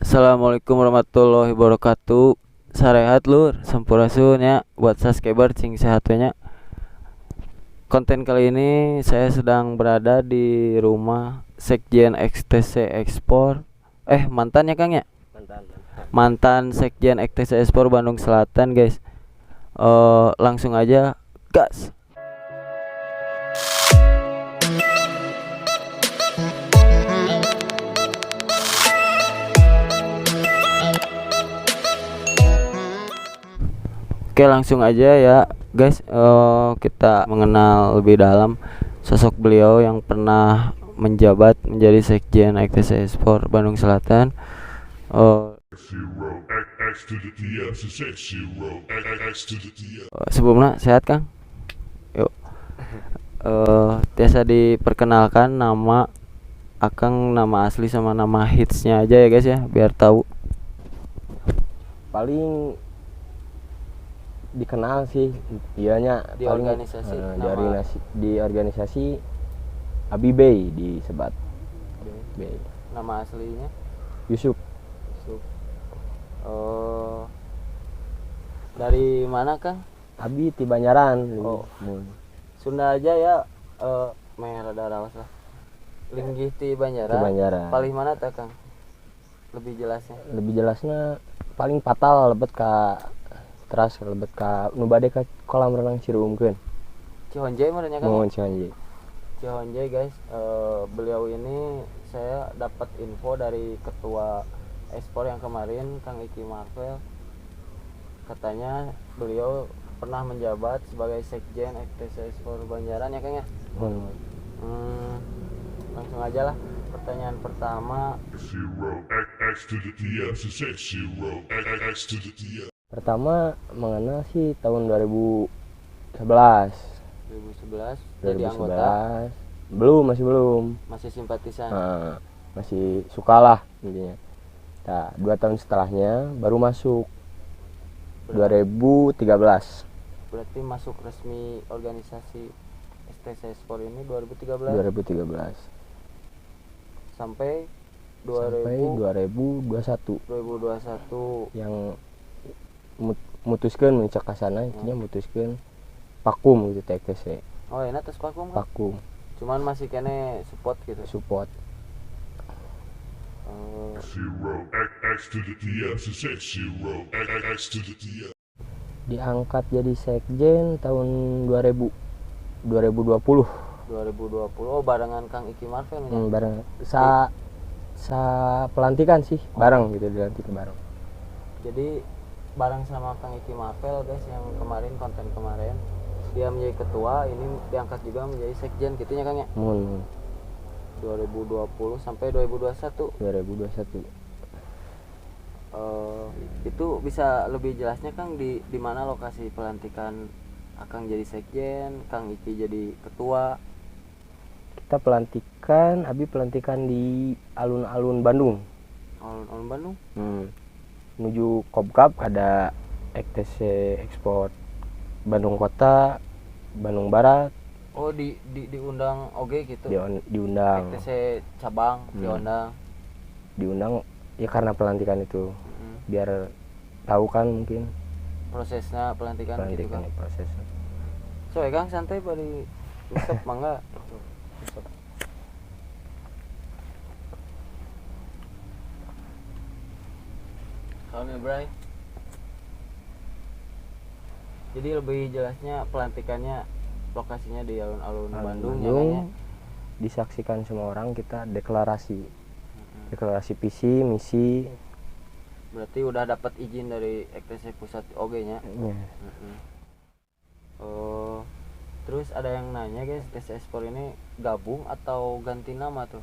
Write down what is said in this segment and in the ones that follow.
Assalamualaikum warahmatullahi wabarakatuh. Sarehat lur, sampurasun ya buat subscriber cing sehat we nya. Konten kali ini saya sedang berada di rumah Sekjen XTC Ekspor. Mantannya Kang ya? Mantan. Mantan Sekjen XTC Ekspor Bandung Selatan, guys. Langsung aja gas. Oke, langsung aja ya guys, kita mengenal lebih dalam sosok beliau yang pernah menjabat menjadi Sekjen XTC Ekspor Bandung Selatan. Sebelumnya sehat Kang? Yuk. Tiasa diperkenalkan nama Akang, nama asli sama nama hitsnya aja ya guys ya, biar tahu. Paling dikenal sih dianya di paling, organisasi, di organisasi Abi Bey di Sebat. Bey. Nama aslinya Yusuf. Yusuf. Dari mana Kang? Abi ti Banjaran. Oh. Sunda aja ya, meh rada rawas lah. Linggih ti Banjaran. Ti Banjaran. Palih mana teh Kang? Lebih jelasnya. Lebih jelasnya paling fatal lebet ka teras lebet ka nu bade ka kolam renang Ciruumkeun. Cihonjay mah nya Kang? Mohon Cihonjay. Cihonjay guys, beliau ini saya dapat info dari ketua ekspor yang kemarin Kang Iki Marvel. Katanya beliau pernah menjabat sebagai Sekjen XTC Ekspor Banjaran ya Kang ya? Langsung aja lah pertanyaan pertama. Pertama mengenal sih tahun 2011. 2011 jadi anggota? Belum, masih belum. Masih simpatisan? Nah, masih sukalah intinya. Nah, 2 tahun setelahnya baru masuk. 2013. Berarti masuk resmi organisasi STC Ekspor ini 2013? 2013. Sampai 2021. 2021. Yang mutuskeun mencak kasana intinya mutuskeun vakum gitu TXTC. Oh, enak terus vakum kan? Vakum. Cuman masih kene support gitu. Support. Diangkat jadi sekjen tahun 2020. 2020. Oh, barengan Kang Iki Marvel ya? Bareng. Sa pelantikan sih, bareng gitu, dilantik bareng. Jadi bareng sama Kang Iki Marvel guys yang kemarin konten kemarin dia menjadi ketua, ini diangkat juga menjadi sekjen gitu ya Kang ya? 2020 sampai 2021. 2021. Itu bisa lebih jelasnya Kang di mana lokasi pelantikan Akang jadi sekjen, Kang Iki jadi ketua? Kita pelantikan, Abi pelantikan di alun-alun Bandung. Alun-alun Bandung? Menuju Kopkap ada XTC Ekspor Bandung Kota, Bandung Barat. Oh, diundang oge gitu? Diundang. XTC cabang diundang. Diundang ya karena pelantikan itu. Biar tahu kan mungkin prosesnya pelantikan gitu kan. Prosesnya. So ya Kang santai bari usep mangga. Usep. Salam ya Bray. Jadi lebih jelasnya pelantikannya lokasinya di alun-alun Bandung, ya, kan, ya? Disaksikan semua orang, kita deklarasi. Deklarasi visi, misi. Berarti udah dapat izin dari XTC pusat OG nya. Iya. Oh, terus ada yang nanya guys, XTC Ekspor ini gabung atau ganti nama tuh?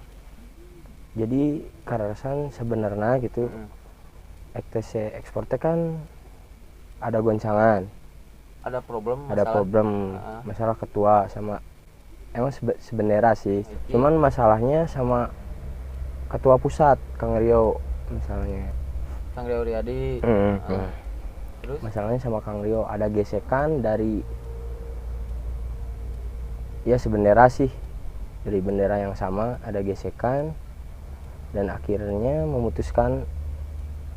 Jadi karasan sebenarnya gitu. XTC Ekspor kan ada goncangan, ada problem, ada masalah. Problem masalah ketua sama emang sebenarnya sih, cuman masalahnya sama ketua pusat Kang Rio misalnya. Kang Rio Riyadi. Terus masalahnya sama Kang Rio ada gesekan dari ya sebenarnya sih dari bendera yang sama ada gesekan dan akhirnya memutuskan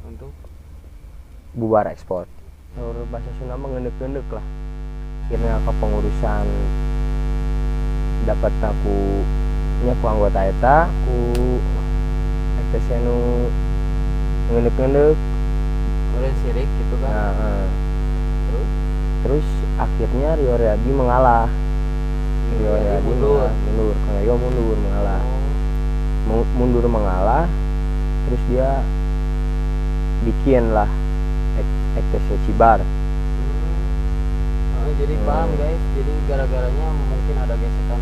Untuk bubar ekspor. Saur bahasa Sunda mah ngeundek-ngeundek lah. Akhirnya kepengurusan dapat aku nya ku anggota eta ku FTC nu ngeundek-ngeundek. Kemudian sirik gitu kan. Nah, Terus terus akhirnya Rio Riyadi mengalah. Rio Riyadi Riyadi mundur. mengalah, mundur, Kang Rio mundur mengalah. Oh. Mundur mengalah, terus dia bikin lah FTC Cibar. Oh, jadi paham guys, jadi gara-garanya mungkin ada gesekan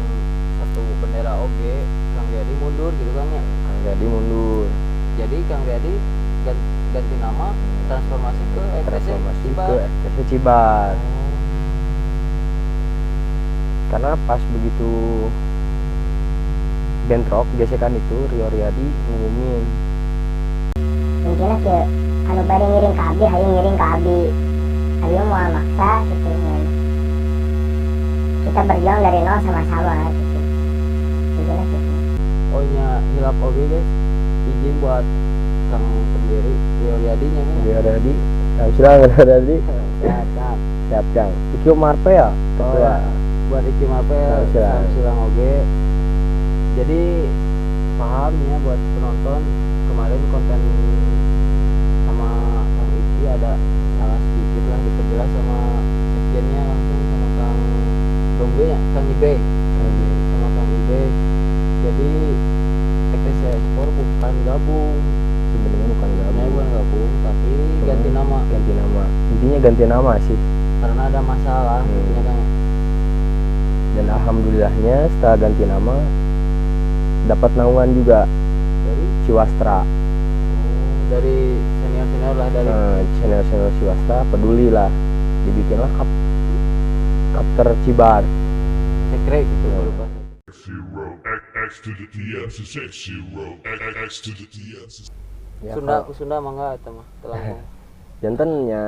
satu bendera oge, Kang Riyadi mundur gitu kan ya. Kang Riyadi mundur. Jadi Kang Riyadi ganti nama, transformasi ke FTC Transformasi Cibar. ke FTC Cibar. Oh. Karena pas begitu bentrok gesekan itu, Rio Riyadi ngumumin Intinya kieu, anu bade ngiring ka abdi, hayu ngiring ka abdi, abdi mah moal maksa gitu kan. Kita berjuang dari nol sama-sama gitu, intinya gitu. Oh nya, hilap oge guys, izin buat Kang pendiri Rio Riyadi nya kan. Rio Riyadi, siap, Rio Riyadi. Siap, siap. Siap, Kang. Iki Marpel Oh, ketua. ya. Buat Iki Marpel, Salam silang. salam silang oge. Jadi paham ya buat penonton, kemarin konten sama Kang Iki ada salah sedikit lah, diperjelas sama sekjennya langsung sama Kang Dombe ya, Kang Ibe. Sama Kang Ibe. Jadi FTC Espor bukan gabung. Sebenarnya bukan Sebenarnya gabung. bukan gabung, tapi Cuma ganti nama. Ganti nama. Intinya ganti nama sih. Karena ada masalah intinya Kang. Dan alhamdulillahnya setelah ganti nama dapat naungan juga dari Ciwastra. Oh, dari senior-senior lah, dari Senior-senior Ciwastra peduli lah, dibikinlah kapter Cibar. Sekre gitu, berupa Zero X X to the D S X zero X X to the D S. Ya, Sunda, kalau aku Sunda mangga eta mah telangkung. Janten nya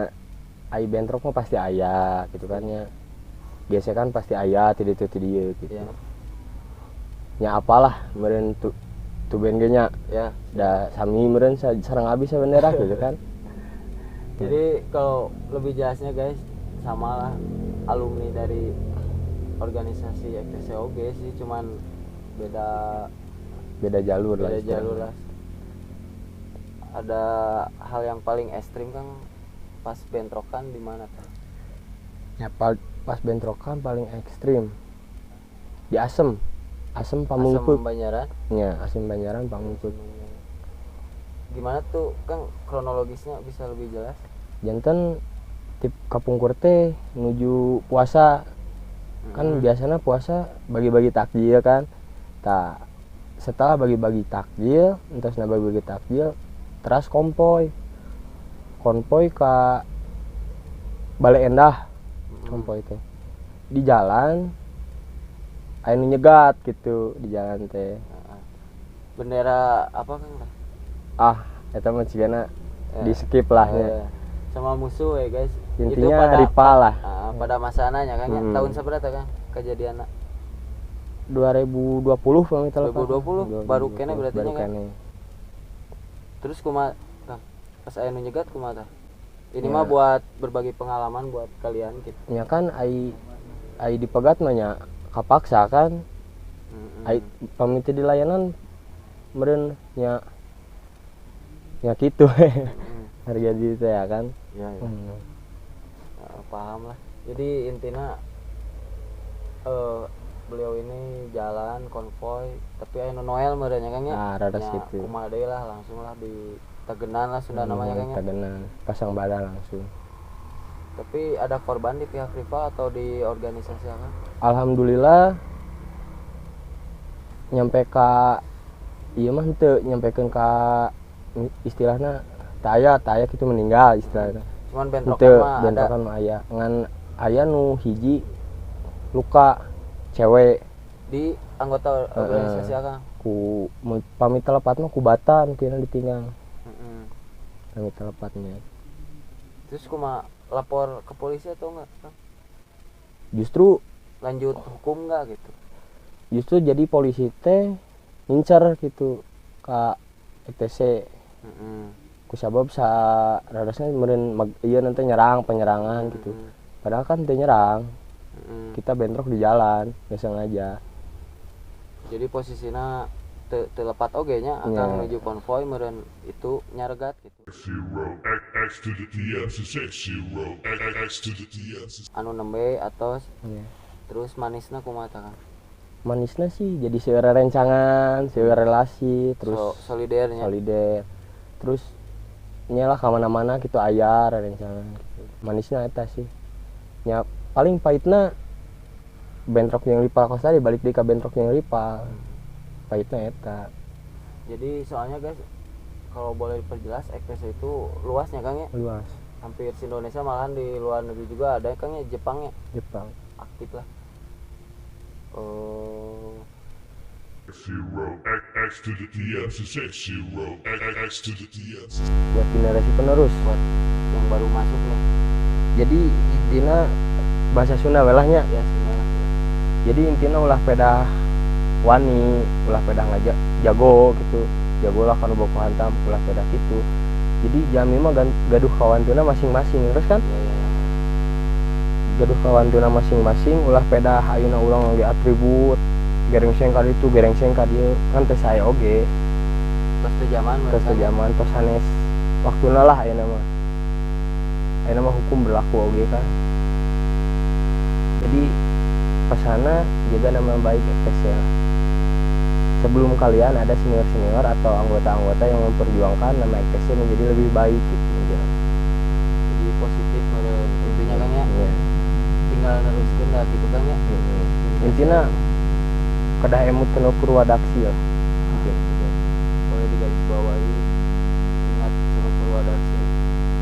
ai bentrok mah pasti aya gitu kan nya. Gesekan pasti aya ti ditu ti dieu gitu. Ya. Nya apalah meureun tu band ge nya. Ya. Da sami meureun sareng abis sabenerna gitu kan. Jadi kalau lebih jelasnya guys, sama lah alumni dari organisasi FTCOG sih, cuman beda Beda jalur lah beda istilahnya. jalur lah. Ada hal yang paling ekstrim Kang pas bentrokan di mana tuh? Ya, pas bentrokan paling ekstrim di Asem. Asem Pamungkut. Asem Banjaran. Ya, Asem Banjaran Pamungkut. Gimana tuh Kang kronologisnya bisa lebih jelas? Janten tip kapungkur teh menuju puasa kan, biasanya puasa bagi-bagi takjil kan. Tah, setelah bagi-bagi takjil, entos na bagi-bagi takjil, teras konvoy. Konvoy ke Bale Endah. Konvoy teh. Di jalan aya nu nyegat gitu di jalan teh. Heeh. Bendera apa Kang? Ah, eta mah cigana Ya. di skip lah nya. Sama musuh ya guys. Intinya itu pada, rival lah. Pada masana nya kan ya. Hmm. Tahun seberapa kan kejadianna? 2020 kalau misalnya. 2020, baru kene berarti baru nya kan? kene. Terus kumaha Kang? Pas aya nu nyegat kumaha tah? Ini Ya. mah buat berbagi pengalaman buat kalian gitu. Ya kan ai ai dipegat mah nya kapaksa kan. Ai pamit di layanan meureun nya nya kitu. Harga diri teh ya kan. Ya, ya. Paham lah. Jadi intinya beliau ini jalan konvoy tapi aya nu Noel meureun nya Kang ya. Nah, rada Nya, situ. kumaha deui lah, langsung lah di tegenan lah Sunda namanya Kang ya. Tegenan, pasang badan langsung. Tapi ada korban di pihak rival atau di organisasi apa? Alhamdulillah nyampe ka ieu mah henteu nyampekeun ka istilahna taya taya kitu meninggal istilahna. Cuman bentrokan Henteu, mah ada. bentrokan mah aya. Ngan aya nu hiji luka cewek Di anggota organisasi apa? Ku pamit telepat mah ku batan kira ditinggal. Pamit telepatnya. Terus kumaha, lapor ke polisi atau enggak? Kang? Justru lanjut hukum enggak gitu? Justru jadi polisi teh ngincer gitu ke ETC. Ku sabab sa rarasna meureun ieu nanti nyerang penyerangan gitu. Padahal kan teu nyerang. Kita bentrok di jalan, nggak sengaja. Jadi posisinya teu lepat oge nya akang menuju konvoy meureun itu nyaregat gitu. 0 X to the T M 6 0 X to the T M. Anu nembe atos. Terus manisna kumaha tah, Kang? Manisna sih jadi seueur rencangan, seueur relasi, terus solidernya. Solider. Terus nyalah ka mana-mana gitu aya rencangan gitu. Manisna eta sih. Nya paling pahitna bentrok yang rival kos tadi balik deui ka bentrok yang rival. Pahitna eta. Jadi soalnya guys, kalau boleh diperjelas EKTC itu luasnya Kang ya? Luas. Hampir se Indonesia, malahan di luar negeri juga ada Kang ya, Jepang ya? Jepang. Aktif lah. Oh. 0 X to the T M 6 0 X to the T M. Buat generasi penerus, buat yang baru masuk nih. Jadi intina bahasa Sunda welahnya. Ya, Sunda lah. Jadi intina ulah pedah wani, ulah pedah ngajak jago gitu. Jago lah kanu baku hantam, ulah pedah gitu. Jadi jami mah gaduh kawantuna masing-masing, terus kan? Iya, iya, iya. Gaduh kawantuna masing-masing, ulah pedah ayeuna urang ngangge atribut gerengseng ka ditu, gerengseng ka dieu, kan teh sae oge. Tos teu zaman, Tos teu zaman, tos sanes waktuna lah ayeuna mah. Ayeuna mah hukum berlaku oge kan. Jadi pesana jaga nama baik FTC lah. Sebelum kalian ada senior-senior atau anggota-anggota yang memperjuangkan nama FTC menjadi lebih baik gitu. Jadi positif meureun intinya Kang ya. Iya. Tinggal neruskeun lah gitu Kang ya. Intina kedah emut kena purwadaksi lah. Gitu. Boleh digarisbawahi, ingat sama purwadaksi,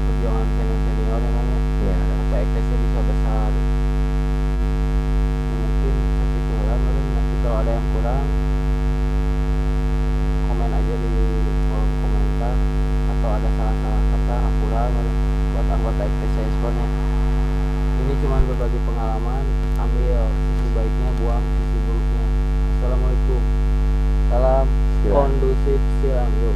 perjuangan senior-senior ya Kang ya. Iya. Apa FTC bisa besar. Mungkin segitu lah, nanti kalau ada yang kurang komen aja di kolom komentar, atau ada salah-salah kata hampura buat anggota FTC Esportnya. Ini cuma berbagi pengalaman, ambil sisi baiknya, buang sisi buruknya. Assalamualaikum, salam Silam. Kondusif, silam yuk.